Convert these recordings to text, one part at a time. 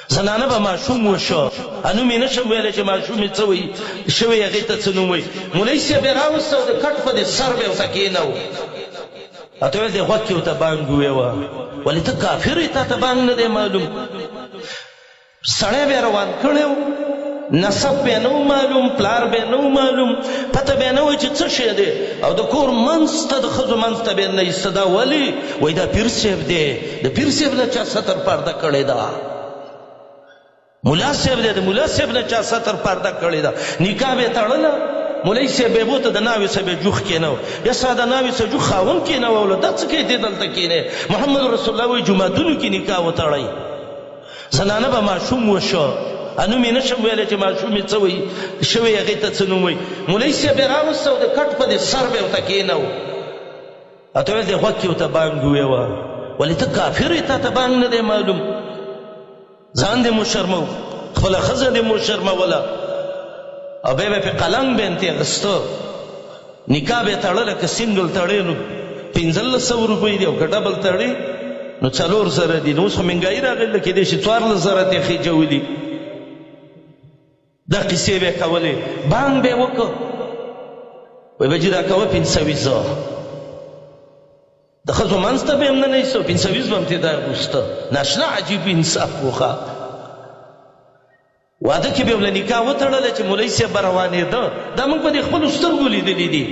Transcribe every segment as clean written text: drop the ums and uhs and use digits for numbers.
زنانه به ماشوم وشو، نوم یې نشم ویلی چې ماشوم یې څه وایي شوی، هغې ته څه نوم وایي. مولوي صاحب یې راوسته او د کټ په دې سر به یې ورته کښېناوه، ورته ویل دې غوږ کې ورته بانګ وویوه، ولې ته کافر یې، تا ته بانګ نه دی معلوم. سړی به یې روان کړی و، نسب به یې نه و معلوم، پلار به یې نه و معلوم، پته به یې نه وه چې څه شی دی، او د کور منځ ته د ښځو منځ ته به یې نه ایسته. دا ولې؟ وایي دا پیر صاحب دی، د پیر صاحب نه چا ستر پرده کړې ده، ملا صاحب دی، د ملا صاحب نه چا ستر پرده کړې ده. نکاح به یې تړله، مولوي صاحب به یې بوته، د ناوې سره به یې جوخ کېناوه، بیا ستا د ناوې سره جوخ خاوند کېناوه، دا څه کوې ته دلته کېنې؟ محمد رسول الله وایي جوماتونو کې نکاح وتړئ. زنانه به ماشوم وشو، نوم یې نشم ویلی چې ماشوم یې څه وایي شوی، هغې ته څه نوم وایي. مولوي صاحب یې راوسته او د کټ په دې سر به یې ورته کښېناوه، ورته ویل دې غوږ کې ورته بانګ وویوه، ولې ته کافر یې، تا ته بانګ نه دی معلوم، ځان دې مو شرمو، خپله ښځه دې مو شرموله. او بیا به یې پرې قلنګ باندې اخیسته، نکاح به یې تړله، که سینګل تړې نو 1500 روپۍ دي، او که ډبل تړې نو 4000 دي. نو اوس خو مهنګایي راغلې ده، کېدای شي 14,000 ترې خېژولي. دا قصې به یې کولې، بانګ به یې وکړ، وایي به جي دا کوه پنځویزه، د ښځو منځ ته به یې هم نه ایسته، پنځویز به هم ترې دا غوښته. ناشنا عجیب انصاف وښه. واده کې به یې له نکاح وتړله چې مولوي صاحب به روانېده، دا موږ په دې خپلو سترګو لیدلي دي.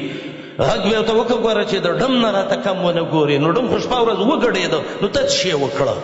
غږ به یې ورته وکړ، ګوره چې د ډم نه راته کم ونه ګورې، نو ډم خو شپه ورځ وګډېده، نو ته څه شی وکړه؟